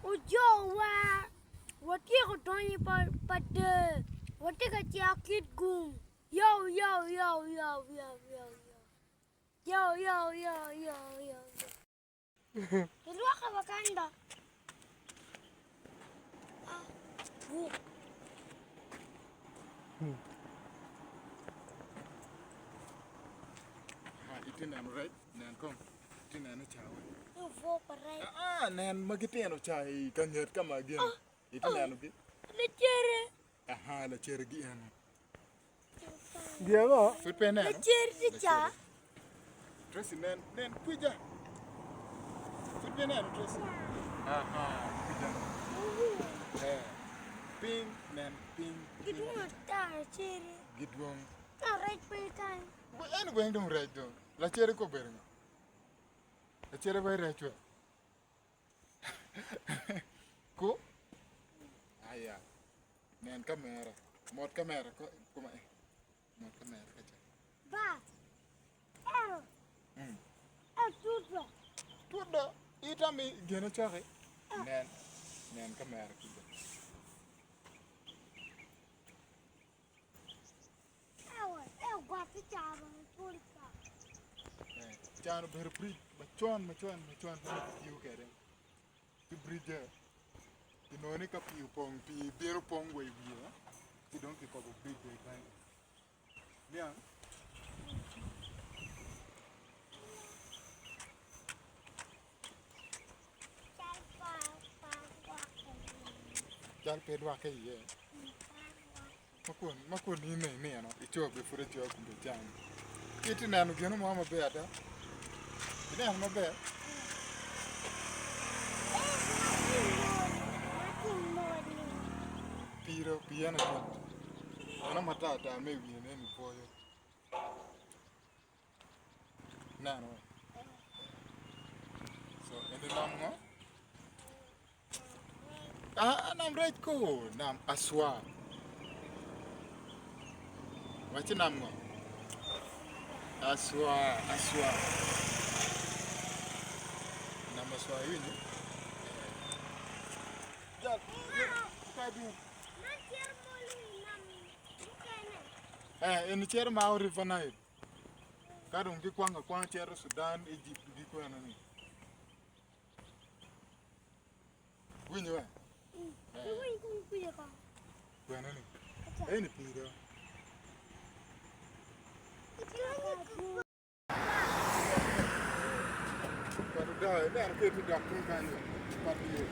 Ojowa, watyeko donyo i pa der, watye ka cito Kitgum. Yo yo yo yo yo yo yo yo yo yo yo. Ilwoka wa kany ba. Ah, buk. Ah, itye neno rec, nen kong, itye neno cawa. Obwor pa rec. Ah, nen ma gitino ca i ka nget ka ma gin. Itye nenogi? Lacere. Aha, lacere gi eno. Gin ango? Pud pe ineno? Lacere tye ca. Tracy nen, nen kwija. Pud pe ineno Tracy? Aha, kwija. Eh, piny, nen piny. Gidwong ata lacere. Gidwong. Ka rec pe kany. En weng dong rec dong. Lacere ko obedo ngo? Lacere weng rec we. Ku? Aya. Nen kamera. Mot kamera ko kuma eh. Mot kamera kaca. Ba. Ero. Mm. Ero tutwa. Tutdo. Itami gin ocoki. Nen. Nen kamera kuca. Ewa, eo got ki caro pol pa. Eh, Can obedo bridge macon macon macon ma kitiyo kwede. Ki bridge kinongo ni ka pii opong pii bino pong wa i wiye ci dong kikobo bridge kany. Niang? Cal pa pa rwako Cal pe rwakke iye. Ma kun ma kun in inino icobe pud acoba kun dong icamo. Itye neno gino mo maber ada? Ineno maber? Pii do pii eno tut eno matar tar ma i wiye eni bwoyo. Ineno wa? So eni nam ngo? Ah, nam rec ko, nam aswa. Waci nam ngo? Aswa, aswa. Nam aswa iwinyo? Jal, ka bin. Eh, eni cito mako River Nile. Ka dong gikwang akwanga cito Sudan, Egypt gi kwene ni. Winyo eh? Kwene ni. Eni pii do. Kot odoyo, ineno ka itye dok tung kany kot tye.